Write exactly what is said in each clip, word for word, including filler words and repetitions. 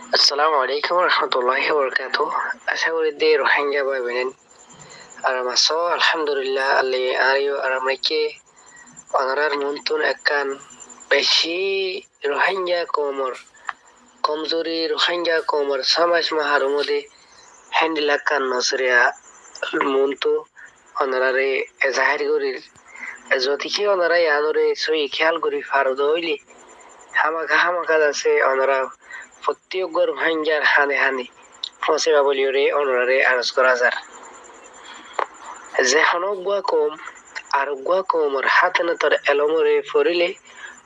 Assalamu alaikum warahmatullahi wabarakatuh. Acá gorí de Rohingya bái boin aram asó, alhamdulillah, Allah ye añáre yó aram raikké. Onorár muúntu ekkán beci Rohingya koumor komzuri, Rohingya koumor sómaj mahárom ot de héndilla ekkán nozoriya muúntu onoráre zahér gorír. Zodi ki onorá yiánoré sóiyi kéyal gorí faro de óile, hámaka hámaka de asé onorá fottí eggúa Rohingyar hañde hañde foóñsaiba bóliyoré onoráre aros gorá zar. Ze honó eggúa koum ar eggúa koumor hátenator elómoré foríle,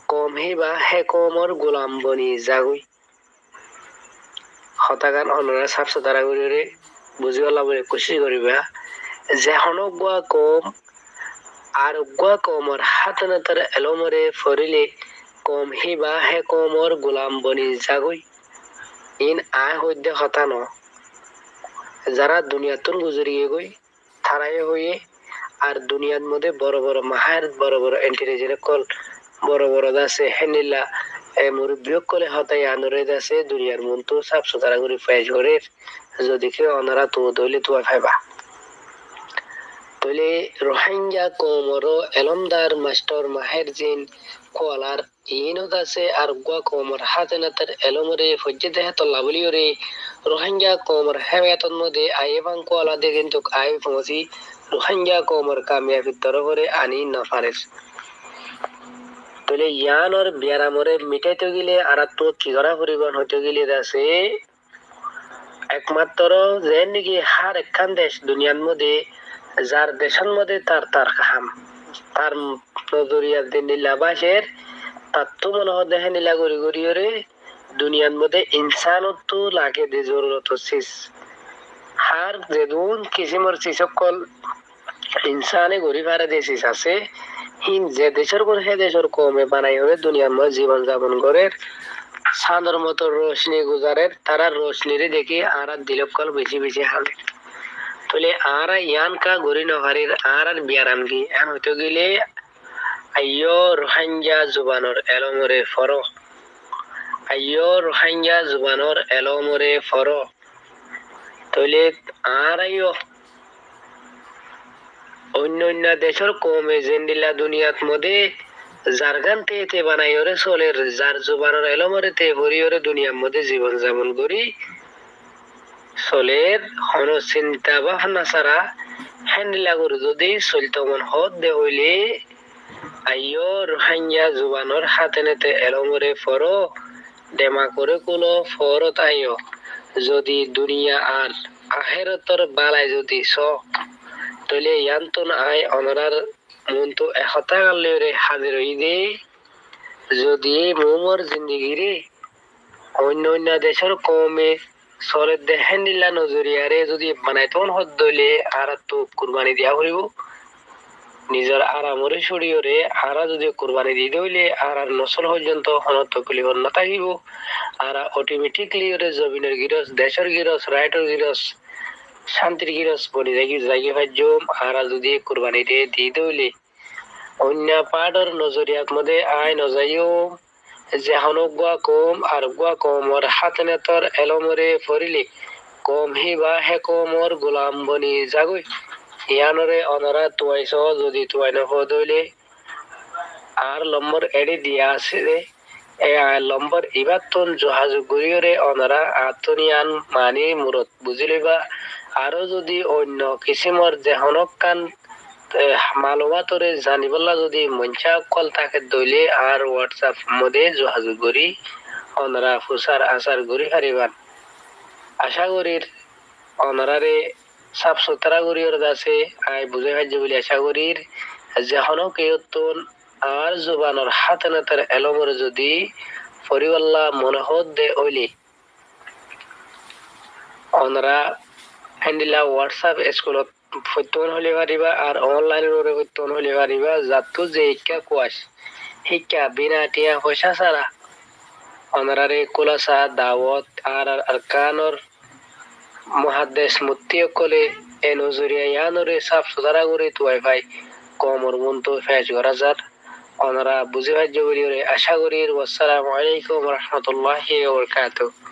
koum híba hé koumor gulam boni zagói. Hotágan onorá sáf sutára goríyoré buzíbolla bóli kucíc goríba. Ze honó eggúa koum ar eggúa koumor hátenator elómoré foríle, koum híba hé koumor gulam boni zagói. Iín aññí hoóidde hotá noó. Zará duniyattún guzori giyégói, tará yó hoiyé. Ar duniyat modé boro boro maháir, boro boro intelijent ókkol, boro boro de asé héndilla, e, murubbi ókkolé hotá yiánoré de asé duniyar muúntu sáf sutára gorí fec gorér. Zodi ki onorá tuwá de óile tuwá faiba. Tóile Rohingya koumoró elómdar, mastor, mahér zin, kualar iín ot asé ar eggúa koumor hátenator elómoré foijjé de hétolla bóliyoré Rohingya koumor hémayot ot modé aiyé fán kuala de kintuk aññí foóñsi Rohingya koumor kamiyabir toróforé aní nofarér. Tóile yiánor biyaramoré mitháito gilé añáráttu ki gorá foribó hoitó gilé de asé, ekmattoro zeén niki hár ekkán dec duniyat modé, zar decót modé tar tar ham, tar nozoriya zendilla bácer, tattú mone hoó de héndilla gorí goríyoré duniyat modé insánottú lage de zorurotor sis. Hár zedún kisímor sis ókkol insáne gorí fare de sis asé, hín ze decór koum hé decór koume banaiyoré duniyat modé zibon zabon gorér, sándor moto rocni guzarér, tarár rocniré dekí añárár dil ókkol beci beci hále. Tóile añára yián ká gorí nofarír, añárár biyaram ki? Yián hoitó gilé, aiyó Rohingya zubanor elómoré foró. Aiyó Rohingya zubanor elómoré foró. Tóile añára yó oinno oinno decór koume zendilla duniyat modé zargán te te banaiyoré solér, zar zubanor elómoré te foríyoré duniyat modé zibon zabon gorí solér, honó sinta báfna sára héndilla gorí zodi soilto mone hoó de óile, aiyó Rohingya zubanor hátenator elómoré foró, demakoré kúlo, foórot aiyó. Zodi duniya ar ahérotor bálai zodi soó, tóile yiánttun aññí onorár muúntu e hotágan loiyoré házir óiyi dé. Zodi muúmor zindigiré oinno oinno decór koume solér de héndilla nozoriyaré zodi banaitó mone hoó de óile añáráttu kurbani diya foribó. Nizor aramoré cúçiyoré añára zodi kurbani di de óile añárár nosól foijjonto honó toklif ot notákibo. Añára otometikli yóre zobinor giros, decór giros, raitor giros, cántir giros boni zai, zaigói faijjum. Añára zodi kurbani de di de óile oinno partor nozoriyat modé aññí nozaiyum. Ze honó eggúa koum ar eggúa koumor hátenator elómoré foríle koum híba hé koumor gulam boni zagói. Yiánoré onorá tuwai soó, zodi tuwai nofo de óile añár lombor eçé diya asé dé, e añár lombor ibáttun zuhazuk goríyoré onorá añáttun yián maní murot buzí loibá. Aró zodi oinno kisímor ze honókkán, e, malumátoré zanibólla zodi moincá ókkol táke de óile añár WhatsApp modé zuhazuk gorí onorá fusár asár gorí faribán. Acá gorír onoráre sáf sutára goríyoré de asé, aññí buzái faijjó bóli acá gorír. Ze honó kiyóttun añár zubanor hátenator elómoré zodi foríbolla mone hoó de óile, onorá héndilla WhatsApp eskulot foittó mone hoilé faribá, ar onlainor uore foittó mone hoilé faribá, zattú ze ikká kuac, híkka bina tiañ foicá sára. Onoráre kúlasa dawot, añárár Arkanor muhaddes muttí ókkolé e nozoriya yiánoré sáf sutára gorí tuwai fai koumor muúntu fec gorá zar. Onorá buzí faijjó bóliyoré acá gorír. Wassalamu alaikum warahmatulláhi wabarakatuhu.